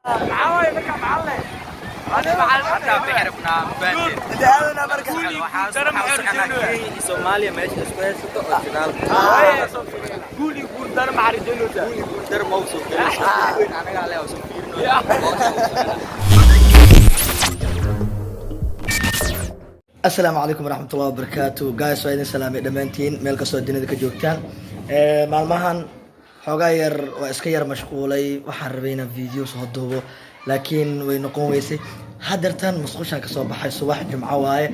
Maxaa waaye marka macallin? Hadda bixi rabnaa, mafahanteen? Inta aadana marka? Waxaa soconaa Kenya iyo Soomaaliya meesha isku haysato oo shidaal. Guul iyo guul daro maxaa rajaynaysaa? Guul iyo guul daro ma usoo gelin weyn anagaa leh oo soo fiirinayo. Asalaamu calaykum waraxmatullahi wabarakaatu. Guys, waa idin salaamay dhammaantiin meel kastoo dunida ka joogtaan. Maalmahan xoogaa yar waa iska yar mashquulay. Waxaan rabay inaan video soo duubo, laakiin way noqon weysay. Haddeertan musqushaan kasoo baxay, subax Jumco waaye.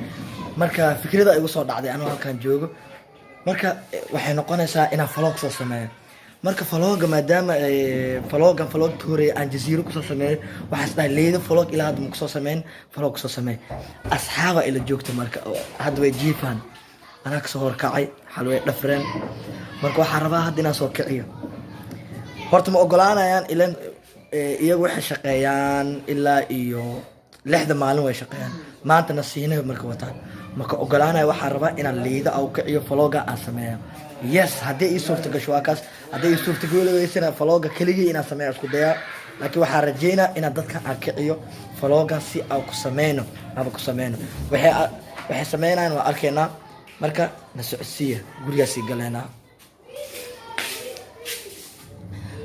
Marka fikrada igu soo dhacday anoo halkan joogo, marka waxay noqonaysaa inaan vlog soo sameeyo. Marka vlogga, maadaama vloggan vlogka horeeyay aan Jaziiro kusoo sameeyay, waxaan is dhahay Liido vlog ilaa hadda ma kusoo sameyn, vlog kusoo sameey. Asxaaba ila joogta, marka oo hadda way jiifaan, anaa kasoo horkacay, xal way dhafreen. Marka waxaan rabaa hadda inaan soo kiciyo. Horta ma ogolaanayaan ilan iyagu waxay shaqeeyaan ilaa iyo 6da maalin way shaqeeyaan, maantana siinay marka wataan, marka ogolaanaya. Waxaan rabaa inaan Liido au kiciyo, vlogga aan sameeyo. Yes, haddii ii suurta gasho waa kaas. Haddii ii suurta geli weysana, vlogga keligii inaan sameeyo isku dayaa, laakiin waxaan rajeynaa inaan dadka aan kiciyo, vlogga si aan ku sameyno ama ku sameyno. Waxay sameynayaan waa arkaynaa. Marka na socodsiiya, gurigaasii galeynaa.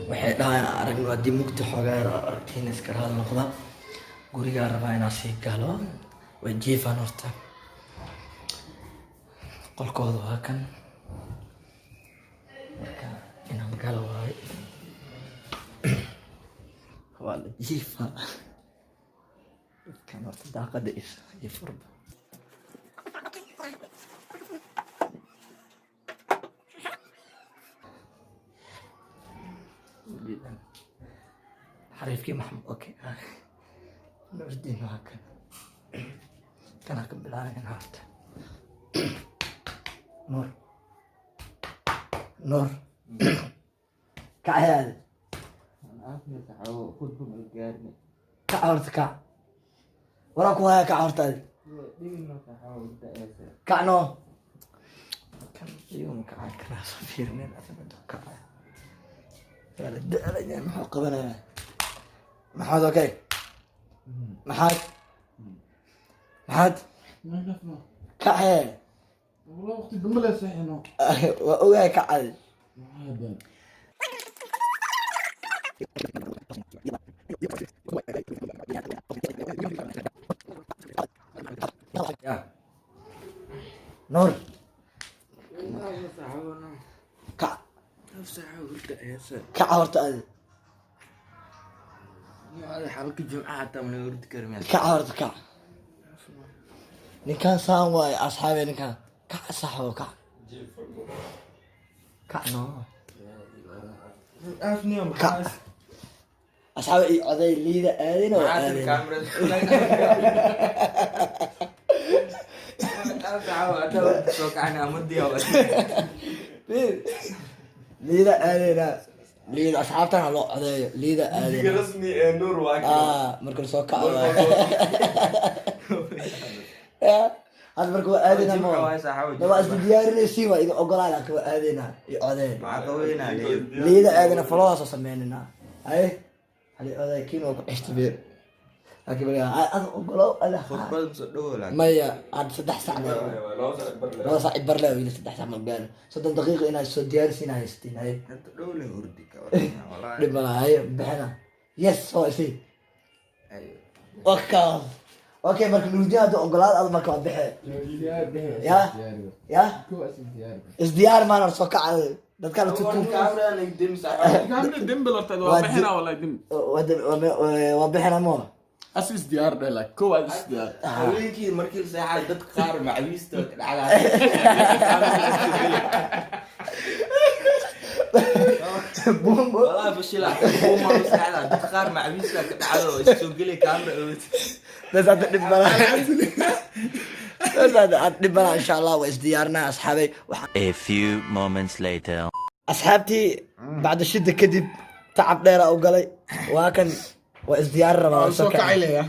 Waxay dhahayaan aragno. Haddii mugdi xoogaa yar oo aragtiin, iska raali noqda. Gurigaa rabaa inaan sii galo, way jiifaan. Horta qolkooda waa kan, marka inaan galo waayo, waa la jiifaa kan. Horta daaqada is iyo furba. Xariifkii Maxamed, okay, Nuurdiin waa kan. Kanaa ka bilaabayna horta. Nuur, Nuur, kacayaade, kac horta, kac. Waraa ku haya, kac horta adi, kac no. Kan iyaguma kacaa karaa? Soo fiirinin asaga kacaya, waa la daalaya. Muxuu qabanayaa Maxaad? Okay, Maxaad, Maxaad, kacee. Waqti dambe la seexino. Waa ogahay, kacay. Ya Nuur, kac, kac horta adi. Xalka Jimcaha hataa mana hurdi karin. Kac horta, kac. Ninkaan saan waaye, asxaabe. Ninkaan kac, saxbo, kac, kac no, kac. Asxaabe, ii coday. Liida aadina waa aadina. Soo kacna amadiya. Liida aadina, Liida. Asxaabtan ha loo codeeyo, Liida aadina. Rasmi ee Nuur waa. Ah, marka lasoo kaco waaye. Ya, hadda marka waa aadina. Jimco Ma waaye, saaxiibo. waa isla diyaarinaysiin, waa idin ogolaa, laakiin waa aadina, ii codee. Maxaa qaweynaa? Liida aadina, vloggaasoo sameynina. Haye, hali oday kiin waa ku ceshta beer, laakiin marka ada ogolow ada. Khudbad soo dhawo laakiin. Maya, had 3 sac, 2 sac bar le wiil, 3 sac ma gaaro, 30 daqiiqo inaad soo diyaarisiin haysatiin. Haye. Inta dhow le hurdi ka wallahi. Dhib malaha. Haye, bixina. Yes, oo isi waka. Okay, marka Nuurdiin hadduu ogolaad ad, marka waa bixe. Ya ya, isdiyaar maan hor soo kacay dadka la tutu. Dembi lartayd waa bixina wallahi dembi. Waa bixina mo. As is diyaar dheh, like kow aad is diyaar. Haweenkii markii la seexay, dadka qaar macawiista ka dhacdaa. Bumbo. Wallahi fashila buuma la seexdaa, dadka qaar macawiista ka dhacdo oo soo geli kaamera oo. Bas hadda dhib malaha, bas hadda dhib malaha. Insha Allah waa isdiyaarinaa, asxaabay. A few moments later. Asxaabtii, bacda shida kadib tacab dheera u galay, waa kan, waa isdiyaarin rabaa, waa soo soo kacay kacay leeya.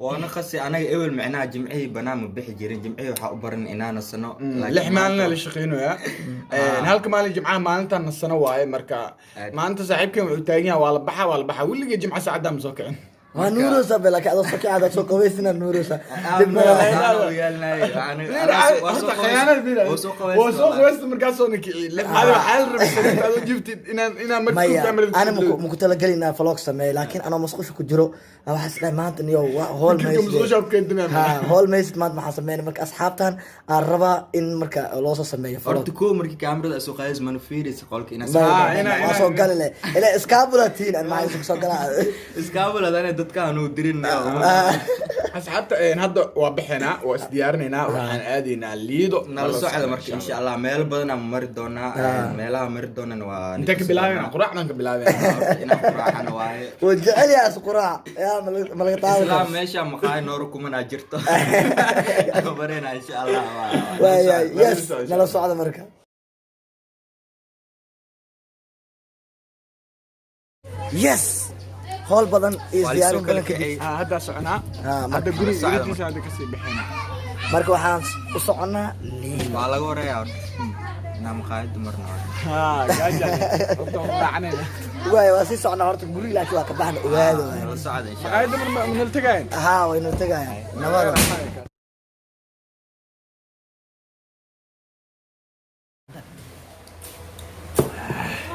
Waana qasi anaga ewel, micnaha Jimcihii banaan ma bixi jirin. Jimcihii waxaa u baran inaan nasano. 6 maalina la shaqeynayaa, halka maalin Jimcaha maalintan nasano waaye. Marka maanta saaxiibkan wuxuu taagan yahay waa la baxa, waa la baxa. Weligay Jimca saacaddaa ma soo kicin. Waa nuureysa be, laakiin adoo soo kacada soo qabaysina nuureysa, dib ma laha. Horta khiyaanada fiiri. Waa soo qabaysta, markaasoo na kiciy. Adi waxaa la rabay sariirta adoo jiftid inaan markii Maya, kamerada ana maku talagelin inaan vlog sameeyo, laakiin anoo musqusha ku jiro waxaa is dhahay maanta niyo hool Fikirka maysid. musqusha ku keentay. Ha, hool maysid. Maanta maxaa sameynay? Marka asxaabtan aan rabaa in marka loo soo sameeyo vlog. Horta koo markii kaamirada soo qaadaysa mana fiiraysa qolka inaa Maya, ina- waa soo gali leh ilaa iskaabulatiin an maxaa isku soo galaa. Iskaabulad dadka aanu dirin. Asxaabta, hadda waa baxaynaa, waa isdiyaarinaynaa, waxaan aadaynaa Liido. Nala socda marka, insha Allah meelo badan aan mari doonaa. Meelaha mari doonana waa Intee ka bilaabeyna? Quraacdan ka bilaabeyna. Inaan quraacana waaye. Wuu jecel yahay isquraac yaa malaga taaban Isla karo. Meesha maqaay noora kumanaa jirto barena, insha Allah. Waayahay, yes. Nala socda. Nala socda marka. Yes, howl badan iyo Waa isdiyaarin lasoo kala badan kadib. kiciyey. Ah, haddaa soconaa. Ah, Hadda guriga socda. iridiisa hadda kasii baxayna. Marka waxaan u soconnaa Liido. Waa laga horeeya horta inaan maqaayada marna. Ha, gaaja horta waan raacanayna. Waay, waa sii socnaa horta guriga, laakiin waa ka baxna, ogaada waay. Nala socda, insha Allah. Maqaayadda mar ma nala tagaayan? Haa, waynu tagayaan nabada.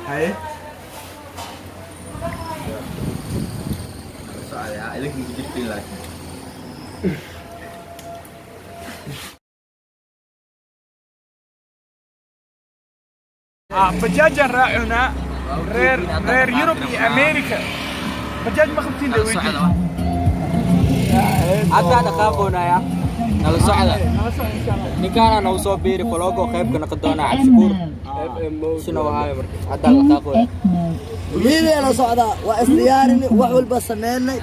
Haye. Nala socda, idinka maku jirtiin laakiin. Bajaajaan raacunaa. Reer Yurub iyo America bajaaj ma qabtiin la weydiin. Hadda dhaqaaqoonaya, nala socda. Ninkaana nagu soo biiri vlog-o qaybka noqon doona, Cabdishakuur sina wahaayo. Marka hadda dhaqaaqooya. Liidaa la socdaa, waa isdiyaarini, wax walba sameynay,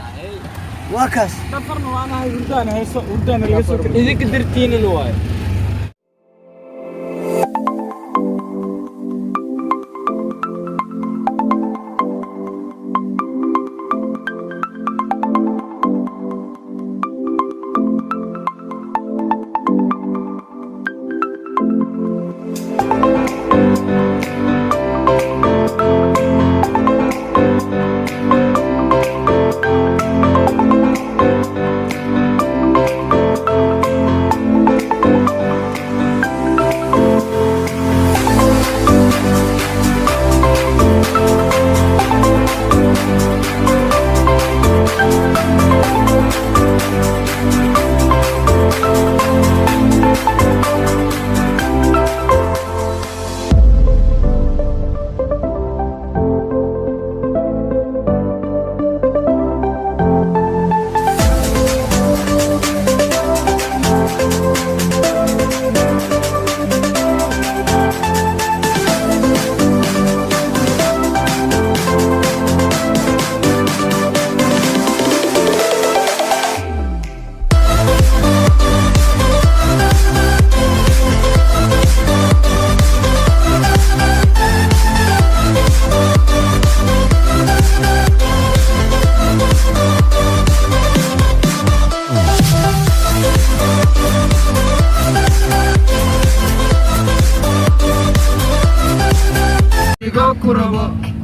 waa kaas. Safarna waan ahay, hurdaan hayso, hurdaan laga soo kordhiyay. Idinka dartiinin waayo.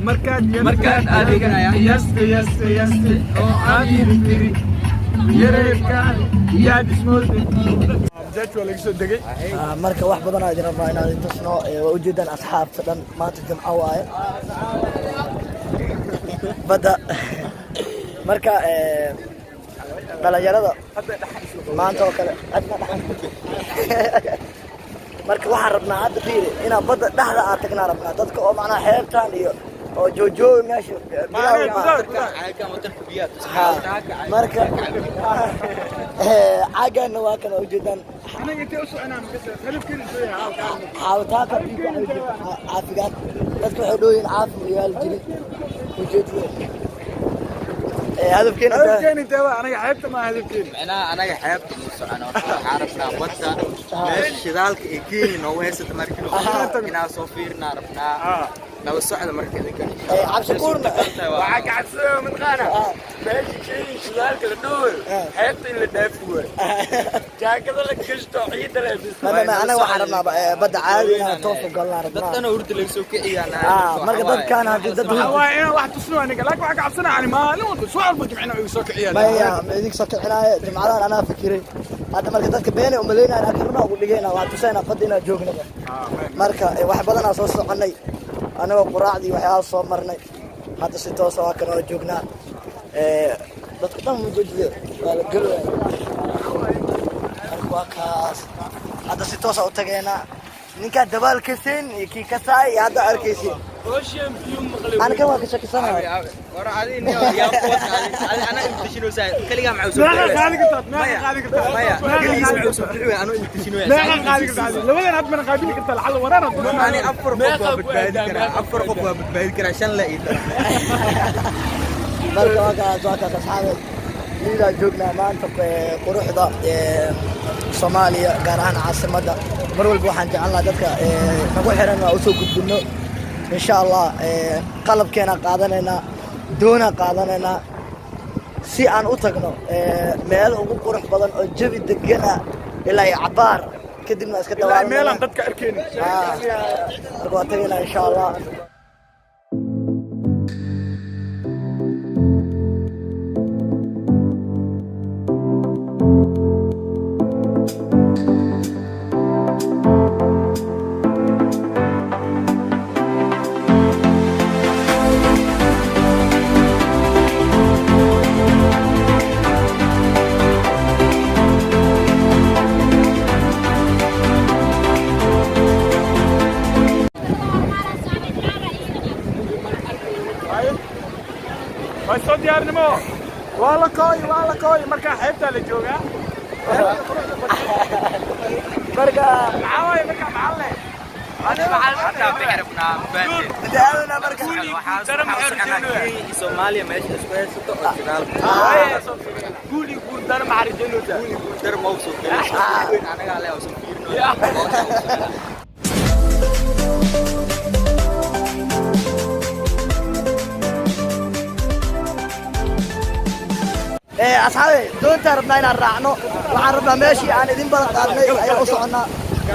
Markaad adiga yaste yaste yaste oo aad iri tiri yareerkaan yaad ismoodin. Bajaaj waa laga soo degay. Marka wax badan aa idin rabnaa inaad idin tusno. Waa ujeedaan asxaabta dhan, maanta Jimco waaye badda. Marka dhalinyarada maanta oo kale adna dhaxan. Marka waxaan rabnaa hadda fiiri inaan badda dhexda aad tagnaa rabnaa, dadka oo macnaha xeebtan iyo oo joojoogi meesha bilaaw maaha. Ha, marka caagana waa kan, waa ujeedaan. Anaga intee u soconaa makase qalabkeena soo yahay. Caawitaanka caafigaan dadka waxay dhow yihiin caafi yaal jirin ujeedada hadafkeena. Hadafkeena intee waa? Anaga xeebta ma hadafkeena. Macnaha anaga xeebta ma socono. Waxaan rabnaa badda, meesha shidaalka ee Kenya noogu haysata markino inaan soo fiirinaa rabnaa. Nala socda marka idinka. Cabshakuurna Waxaa kacabsada mataqaana meesha Kenya. Shidaalka la dhooyo, xeebta in la dhaafi waayo, jaakada la gashto, ciidda la Ma anaga waxaan rabnaa badda caadi inaan toos u galnaa rabnaa. Dadkana hurda laga soo kiciyaan. Ah, marka dadkaan haddii dad Waxaa waaye inaan wax tusno aniga, laakiin waxaan ka cabsanaa ani maalin walba, subax walba jimcina igu soo kiciyaan. Maya, ma idinka soo kicinaayo jimcadahan, anaa fikiray hadda. Marka dadka beenay umaleynaya, laakiin runaa ugu dhigayna, waa tusayna badda inaan joognaba. Marka wax badanaa soo soconay anagoo quraacdii waxyaaba soo marnay. Hadda si toosa waa kan oo joognaa. Dadka dhan ma joojide, waa la gelaya. Marka waa kaas, hadda si toosa u tageynaa. Ninkaa dabaal kasayn iyo kii kasaay iyo hadda arkaysin. Ocean view maqlay. Aniga waa ka shakisanahay. War adi niyo yaa kuwa adi ana invitation kaligaa maxaa soo Meeqa qaadi kartaa? Meeqa qaadi kartaa? Maya. Meeqa Kaligiis qaadi maxaa soo bixi anu invitation. Meeqa qaadi kartaa? Labadan had mana qaabili kartaa lacala wareer. Ani afar qof waa badbaadi karaa, afar qof waa badbaadi karaa, shan la ii dara. Marka waa kaas asxaabe, liidaa joognaa maanta. Quruxda Soomaaliya, gaar ahaan caasimadda, mar walba waxaan jecel lahaa dadka nagu xiran waa usoo gudbino insha Allah. Qalabkeenaan qaadanaynaa, doonaan qaadanaynaa si aan u tagno meel ugu qurux badan oo jawi degan ah ilaa iyo cabaar kadibna iska Ilaa dawaalana. Meelaan dadka arkeynin. Ah, marka waa tagaynaa insha Allah. Waa soo diyaarnimo, waa la kooy, waa la kooy. Markaa xeebtaa la joogaa. Marka Maxaa waaye markaa, maxaa leh? inta aadana marka. Soomaaliya meesha isku haysato oo shidaal. Guuli guul dara maxaa rajaynaysaa? Dar ma soo gelin anaga le oo soo fiirino. Asxaabe, doontaan rabnaa inaan raacno. Waxaan rabnaa meeshii aan idin balan qaadnay ayaan u soconnaa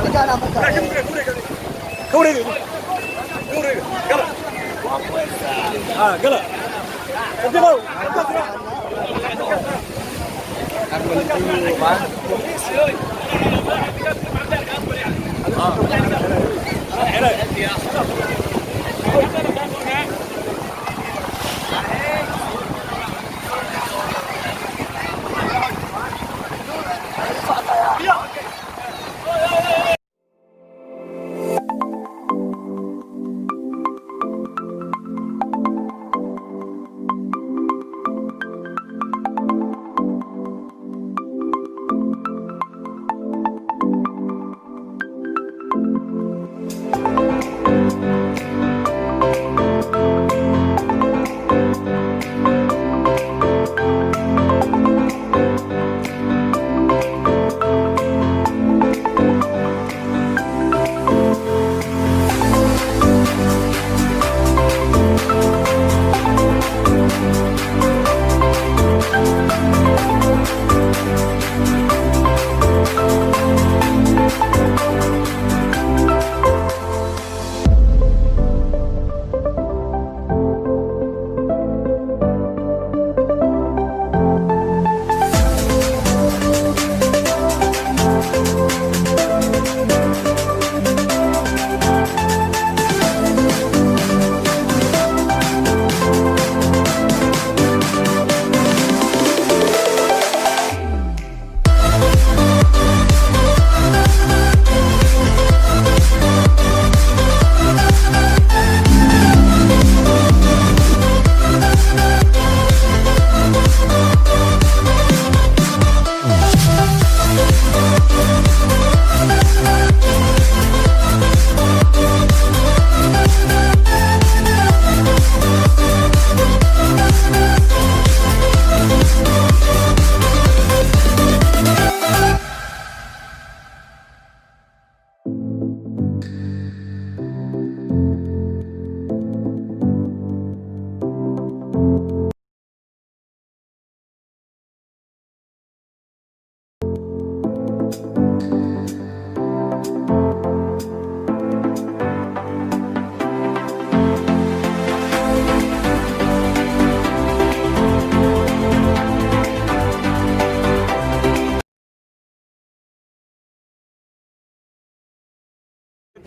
ninkaana marka. Ka wareega, ka wareega, gala, ah gala. Adigow.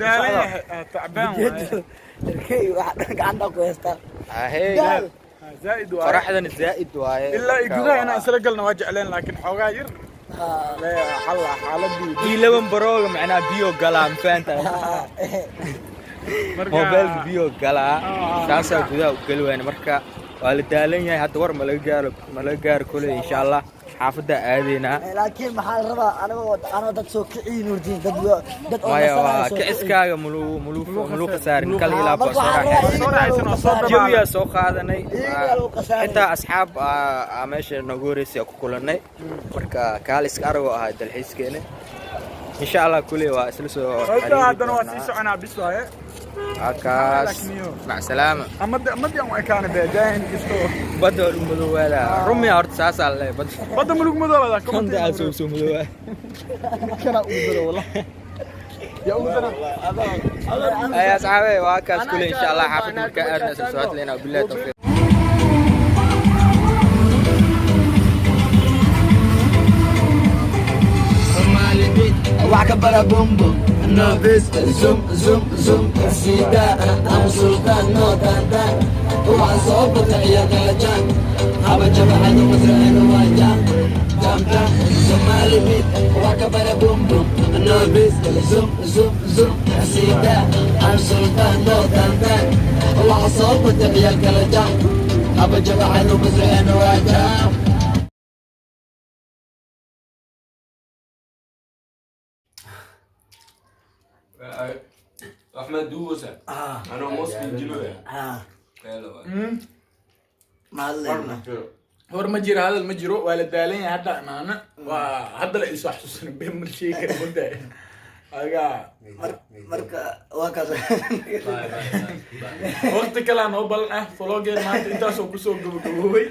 Daalan yahay, tacbaan waaye. Irkey waxa dhan gacanta ku haystaa. Ahey. Daal. Zaaid waaye. Qoraxdana zaa'id waaye. Ilaa iyo gudaha inaan isla galna waa jecleen, laakiin xoogaa yar xalla xaaladii. D11 Pro-ga macnaha biyo galaa, ma fahantahay? Marka Mobilka biyo galaa. Ah. Saasaa gudaha u geli wayna. Marka waa la daalan yahay hadda, war ma laga gaaro, ma laga gaaro koley. Insha Allah xaafadda aadaynaa. Laakiin maxaa la rabaa, anigoo anoo dad soo kiciin hurdiin, dad oo maya nasanaayo waa soo kiciin. kiciskaaga muluu muluu muluu khasaarin kal ilaa Marka waxaa la rabaa Soo raaxaysan oo soo iyaga jawiyaa soo qaadanay. Iyagaa lagu khasaaray. Xitaa asxaab aa meesha noogu horeysay ku kulannay. Marka kaaliska aragoo ahaa dalxiiskeena. Insha Allah kuley waa isla soo Hadda haddana waa sii doonaa. soconaa bis waaye. Halkaas mac salaama. Amadi aan u ekaana beedaahin kasto. Badda waa lagu madoobaada rumiya horta, saasaa la leeyahay badda. Badda ma lagu madoobada? Konta aa soo madoobaa. Kana ugu daro wallahi, yaa ugu daro. Ay asxaabe, waa kaas kuley. Insha Allah xaafadda markaa aadna isla soo hadlaynaa. Billahi tawfiiq. Wax ka bara bumbo no bis zum zum zum sida am sultan no dan dan waxaan soo batay ciyaar jam haba jabacadu masraxina waa jam jam jam. Somali beat, wax ka bara bumbo no bis zum zum zum sida am sultan no dan dan waxaan soo batay ciyaar jam haba jabacadu masraxina waa jam. Axmed duusa anoo moski jiloya. Mahadleyna. Hor ma jiro, hadal ma jiro, waa la daalan yahay hadda imaana, waa hadda la isoo xasuusana, been ma sheegi kara mudda aga. Marka waa kaas. Waqti kale aan noo balan ah. Vlogeen maanta intaasoo kusoo gabagaboobay.